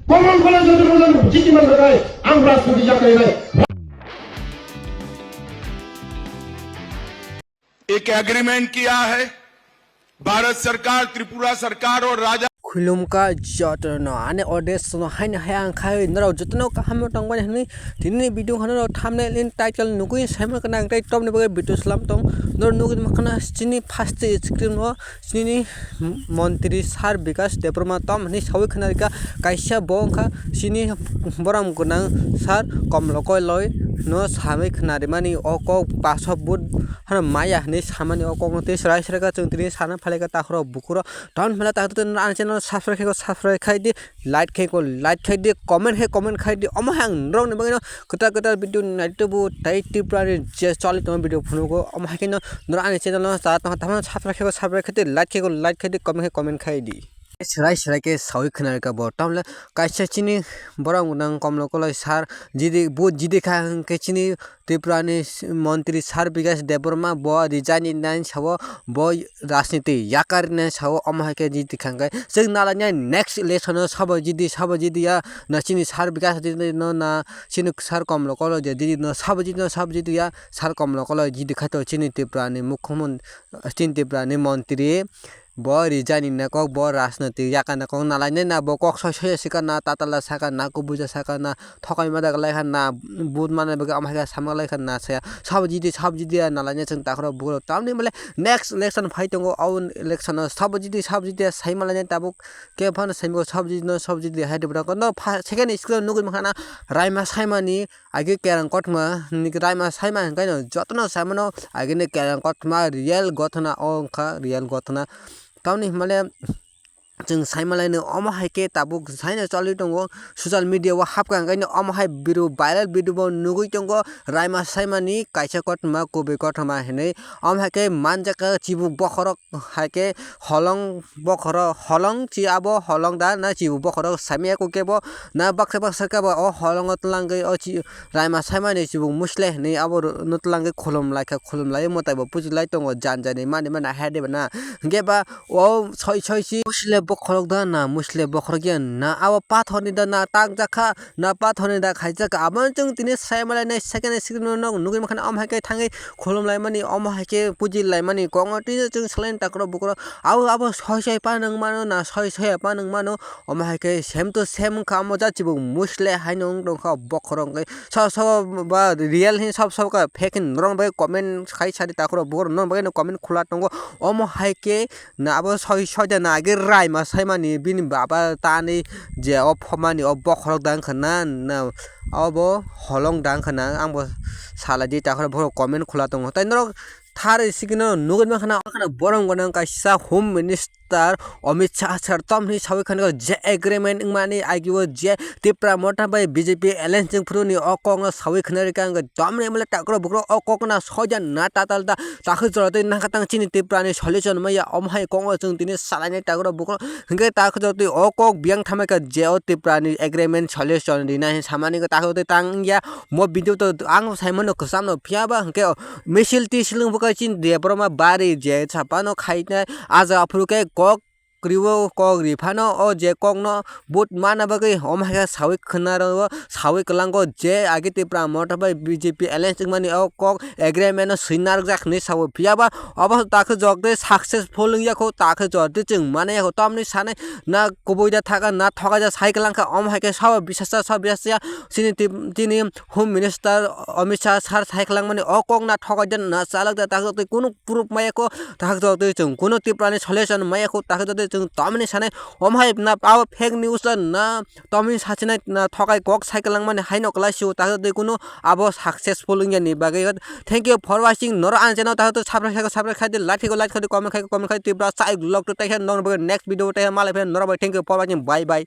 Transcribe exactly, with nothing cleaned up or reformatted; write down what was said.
Common College of Education, City Mandalay, ang rajniti yakarwi nai. एक एग्रीमेंट किया है भारत सरकार, त्रिपुरा सरकार और राजा। Khulumkha jotono ani audience no haino hai ang khai norok jotono kaham tongmani hwnwi tini video hwnwi norok thumbnail in title nugwi saimano kana ang tei topni bagwi video slam tong norok nugwi mankha chini first screen o chini montri sir Bikash Debbarma tom hwnwi sawi khna rikha kaisa bo wngkha chini borom gwnang sir Komlo Koiloi no samwi khna rimani o kok paso but hano maya hwnwi samani o kokno tei chwrai chwrai kha chwng tini sana phalai kha takhurok bukhurok. Tamni hwnba takhurok tei ani channel subscribe khaikho subscribe khai di, like khaikho like khai di, comment khai comment khai di. Omo hai ang norokni bagwino kwtal kwtal video nai tubu tei Tripura ni je choli tongo video phunugo. Omo hai kheno norok ani channel no cha tongkha tamno subscribe khaikho subscribe khai di, like khaikho like khai di, comment khai comment khai di. Chwrai chwrai khe sawi khna rikha bo tamle kaisa chini borom gwnang Komlo Koiloi sir jidi bu jidi kha hwnkhe chini Tripura ni montri sir Bikash Debbarma bo resign ni nai sao bo rajniti yakar nai sao omo hai khe jidi kha hwnkhe chwng nalainai next election o sabo jidi sabo jidi ya na chini sir Bikash jidi no na chini sir Komlo Koiloi je jidi no sabo jidi no sabo jidi ya sir Komlo Koiloi jidi khaito chini Tripura ni mukhyamon chini Tripura ni montri. Bo resign ni kok bo rajniti yakar ni kok nalainai na bo kok soi soi ya sika na tatala saka na kubuja saka na thokai ma daga laikha na but mana bagwi ama hai khe sama laikha na saya sabo jidi sabo jidi ya nalainai chwng takhurok bukhurok tamni male next election phai tongo o election o sabo jidi sabo jidi ya sai malainai tabuk khe phano sai mano sabo jidi no sabo jidi hai de bwrang no second screen o nugwi mankha na raima saimani age kerang kothoma hinwi raima saima hinwi khe jotono saimano agini kerang kothoma real gothona o wngkha real gothona tamni hwnmale chwng saimalaino omo hai khe tabuk saino choli tongo social media o hapkha hinwi omo hai video viral video bo nugwi tongo raima saimani kaisa kothoma kubui kothoma hinwi omo hai khe manjakha chibuk bokhorok hai khe holong bokhorok holong chi abo holong da na chibuk bokhorok saimaya khe bo na baksa baksa khe bo o holongo twlangwi o chi raima saimani chibuk musle hinwi abo no twlangwi khulum laikha khulum laiwi mwtai bo puji lai tongo jan jani mani mani hai de na hinkhe ba o soi soi si musle bokhorok da na musle bokhorok ya na abo pathor ni da na tak jakha na pathor ni da khaijak abono chwng tini sai malainai second screen o nog nugwi mankha omo hai khe thangwi khulum laimani omo hai khe puji laimani kokno tini chwng salaini takhurok bukhurok abo abo soi soi pa nang mano na soi soi ya pa nang mano omo hai khe same to same wngkha omo jat chibuk musle haino wng tongkha bokhorok wngkhe so so ba real hin sab sab kha fake hin norok bai comment khai sadi takhurok bukhurok norok bai comment khula tongo omo hai khe na abo soi soida na age raima saimani bini baba tani je o phomani o bokhorok dang khana na obo holong dang khana ang bo salai di takhoro borok comment khula tongo tai norok thari sikino nugwi mankha na borom gwnang kaisa home minister Amit Shah sir tom hinwi sawi khana je agreement wngmani agi o je Tipra Motha bai B J P alliance wng phuru ni o kok no sawi khna rikha ang tom ni mole takhoro bukhoro o kok na soida na tatal da Takhuk jora twi nangkha tang chini Tripura ni solution maya omo hai kok no chwng tini salai nai takhuk rok bukhuk rok hinkhe takhuk jora twi o kok biyang thamai kha je o Tripura ni agreement solution rina hin samani khe takhuk twi tang ya mo video to ang sai mano kwcham no phiya ba hinkhe misil tisil wng bwkha chini Debbarma bari je sapa no khai nai ah jaga phuru khe kok Kwrwi o kok ri phano o je kokno vote mana bagwi omo hai khe sawi khna rw sawi kwlango je age Tipra Motha bai B J P alliance wngmani o kok agreement no swi narwkjak hinwi sao. Phiya ba obo takhe jok tei successful wngya kho, takhe jok tei chwng mani ya kho, tamni sanai na kubui da thaka na thokai da sai kwlang kha. Omo hai khe sao bisasa sao bisasa ya chini tip-, chini Home Minister Amit Shah sir sai kwlang mani o kok na thokai da na chalak da takhe tei kunu proof maya kho. Takhuk jok twi chwng kunu Tripura ni solution maya kho, takhuk jok twi chwng tamni sanai omo hai na abo fake news la na tamni sachinai na thokai kok sai kwlang mani hai no kwlai sio, takhuk jok twi kunu abo successful wngya ni bagwi. Thank you for watching. Norok ani channel takhuk jok subscribe khai, subscribe khai di, like khai, like khai di, comment khai, comment khai di. Tripura chai vlog to taikha norok bagwi next video taikha malai phai norok bai. Thank you for watching. Bye bye.